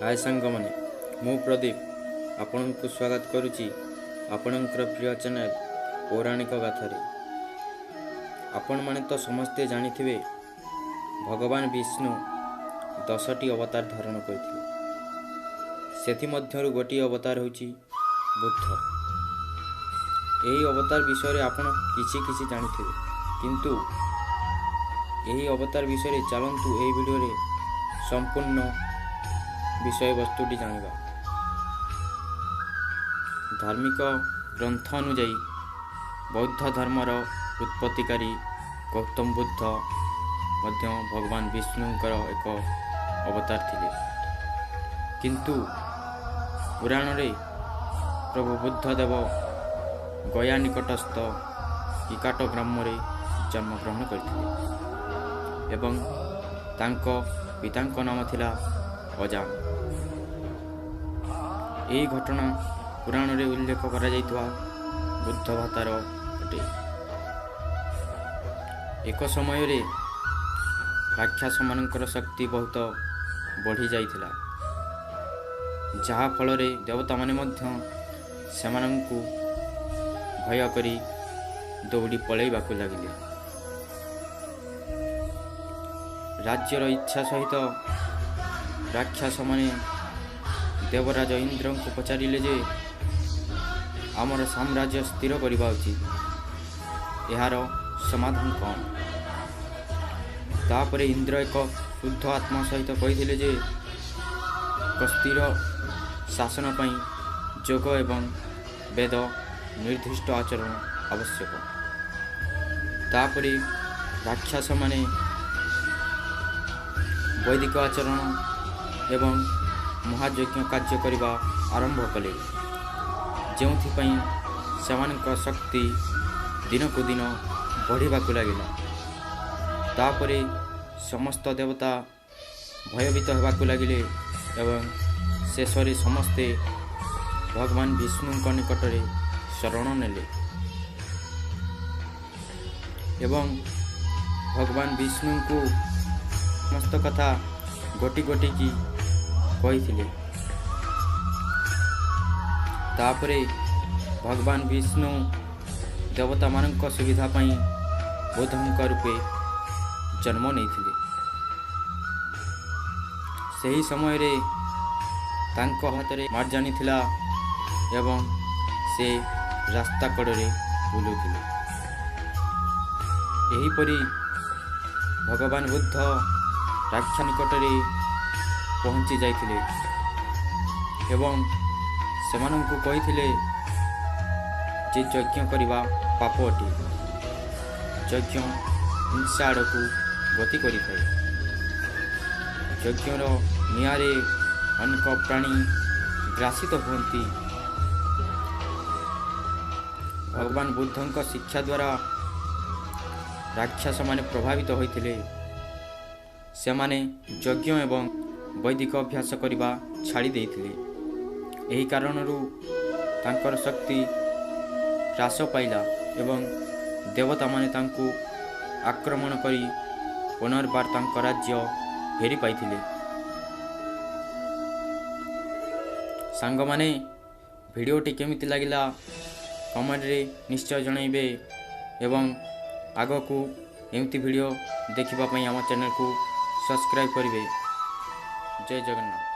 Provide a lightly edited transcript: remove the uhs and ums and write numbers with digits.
ହାଏ ସାଙ୍ଗମାନେ, ମୁଁ ପ୍ରଦୀପ ଆପଣଙ୍କୁ ସ୍ୱାଗତ କରୁଛି ଆପଣଙ୍କର ପ୍ରିୟ ଚ୍ୟାନେଲ୍ ପୌରାଣିକ ଗାଥାରେ। ଆପଣମାନେ ତ ସମସ୍ତେ ଜାଣିଥିବେ ଭଗବାନ ବିଷ୍ଣୁ 10ଟି ଅବତାର ଧାରଣ କରିଥିଲେ। ସେଥିମଧ୍ୟରୁ ଗୋଟିଏ ଅବତାର ହେଉଛି ବୁଦ୍ଧ। ଏହି ଅବତାର ବିଷୟରେ ଆପଣ କିଛି କିଛି ଜାଣିଥିବେ, କିନ୍ତୁ ଏହି ଅବତାର ବିଷୟରେ ଚାଲନ୍ତୁ ଏହି ଭିଡ଼ିଓରେ ସମ୍ପୂର୍ଣ୍ଣ ବିଷୟବସ୍ତୁଟି ଜାଣିବା। ଧାର୍ମିକ ଗ୍ରନ୍ଥ ଅନୁଯାୟୀ ବୌଦ୍ଧ ଧର୍ମର ଉତ୍ପତ୍ତିକାରୀ ଗୌତମ ବୁଦ୍ଧ ମଧ୍ୟ ଭଗବାନ ବିଷ୍ଣୁଙ୍କର ଏକ ଅବତାର ଥିଲେ। କିନ୍ତୁ ପୁରାଣରେ ପ୍ରଭୁ ବୁଦ୍ଧଦେବ ଗୟା ନିକଟସ୍ଥ ଇକାଟ ଗ୍ରାମରେ ଜନ୍ମଗ୍ରହଣ କରିଥିଲେ ଏବଂ ତାଙ୍କ ପିତାଙ୍କ ନାମ ଥିଲା ଅଜାନ। ଏହି ଘଟଣା ପୁରାଣରେ ଉଲ୍ଲେଖ କରାଯାଇଥିବା ବୁଦ୍ଧ ଭାତାର ଅଟେ। ଏକ ସମୟରେ ରାକ୍ଷସମାନଙ୍କର ଶକ୍ତି ବହୁତ ବଢ଼ିଯାଇଥିଲା, ଯାହାଫଳରେ ଦେବତାମାନେ ମଧ୍ୟ ସେମାନଙ୍କୁ ଭୟ କରି ଦୌଡ଼ି ପଳାଇବାକୁ ଲାଗିଲେ। ରାଜ୍ୟର ଇଚ୍ଛା ସହିତ ରାକ୍ଷସମାନେ ଦେବରାଜ ଇନ୍ଦ୍ରଙ୍କୁ ପଚାରିଲେ ଯେ ଆମର ସାମ୍ରାଜ୍ୟ ସ୍ଥିର କରିବା ଉଚିତ, ଏହାର ସମାଧାନ କ'ଣ? ତାପରେ ଇନ୍ଦ୍ର ଏକ ଶୁଦ୍ଧ ଆତ୍ମା ସହିତ କହିଥିଲେ ଯେ ଏକ ସ୍ଥିର ଶାସନ ପାଇଁ ଯୋଗ ଏବଂ ବେଦ ନିର୍ଦ୍ଦିଷ୍ଟ ଆଚରଣ ଆବଶ୍ୟକ। ତାପରେ ରାକ୍ଷସମାନେ ବୈଦିକ ଆଚରଣ ଏବଂ ମହାଯଜ୍ଞ କାର୍ଯ୍ୟ କରିବା ଆରମ୍ଭ କଲେ, ଯେଉଁଥିପାଇଁ ସେମାନଙ୍କ ଶକ୍ତି ଦିନକୁ ଦିନ ବଢ଼ିବାକୁ ଲାଗିଲା। ତାପରେ ସମସ୍ତ ଦେବତା ଭୟଭୀତ ହେବାକୁ ଲାଗିଲେ ଏବଂ ଶେଷରେ ସମସ୍ତେ ଭଗବାନ ବିଷ୍ଣୁଙ୍କ ନିକଟରେ ଶରଣ ନେଲେ ଏବଂ ଭଗବାନ ବିଷ୍ଣୁଙ୍କୁ ସମସ୍ତ କଥା ଗୋଟି ଗୋଟିକି କହିଥିଲେ। ତାପରେ ଭଗବାନ ବିଷ୍ଣୁ ଦେବତାମାନଙ୍କ ସୁବିଧା ପାଇଁ ବୁଦ୍ଧଙ୍କ ରୂପେ ଜନ୍ମ ନେଇଥିଲେ। ସେହି ସମୟରେ ତାଙ୍କ ହାତରେ ମାର୍ଜାନୀ ଥିଲା ଏବଂ ସେ ରାସ୍ତା କଡ଼ରେ ବୁଲୁଥିଲେ। ଏହିପରି ଭଗବାନ ବୁଦ୍ଧ ରାକ୍ଷା ନିକଟରେ ପହଞ୍ଚି ଯାଇଥିଲେ ଏବଂ ସେମାନଙ୍କୁ କହିଥିଲେ ଯେ ଯଜ୍ଞ କରିବା ପାପ ଅଟେ, ଯଜ୍ଞ ହିଂସା ଆଡ଼କୁ ଗତି କରିଥାଏ, ଯଜ୍ଞର ନିଆଁରେ ଅନେକ ପ୍ରାଣୀ ଗ୍ରାସିତ ହୁଅନ୍ତି। ଭଗବାନ ବୁଦ୍ଧଙ୍କ ଶିକ୍ଷା ଦ୍ୱାରା ରାକ୍ଷସମାନେ ପ୍ରଭାବିତ ହୋଇଥିଲେ। ସେମାନେ ଯଜ୍ଞ ଏବଂ ବୈଦିକ ଅଭ୍ୟାସ କରିବା ଛାଡ଼ି ଦେଇଥିଲେ। ଏହି କାରଣରୁ ତାଙ୍କର ଶକ୍ତି ହ୍ରାସ ପାଇଲା ଏବଂ ଦେବତାମାନେ ତାଙ୍କୁ ଆକ୍ରମଣ କରି ପୁନର୍ବାର ତାଙ୍କ ରାଜ୍ୟ ଫେରି ପାଇଥିଲେ। ସାଙ୍ଗମାନେ, ଭିଡ଼ିଓଟି କେମିତି ଲାଗିଲା କମେଣ୍ଟରେ ନିଶ୍ଚୟ ଜଣାଇବେ ଏବଂ ଆଗକୁ ଏମିତି ଭିଡ଼ିଓ ଦେଖିବା ପାଇଁ ଆମ ଚ୍ୟାନେଲକୁ ସବସ୍କ୍ରାଇବ୍ କରିବେ। ଜୟ ଜଗନ୍ନାଥ।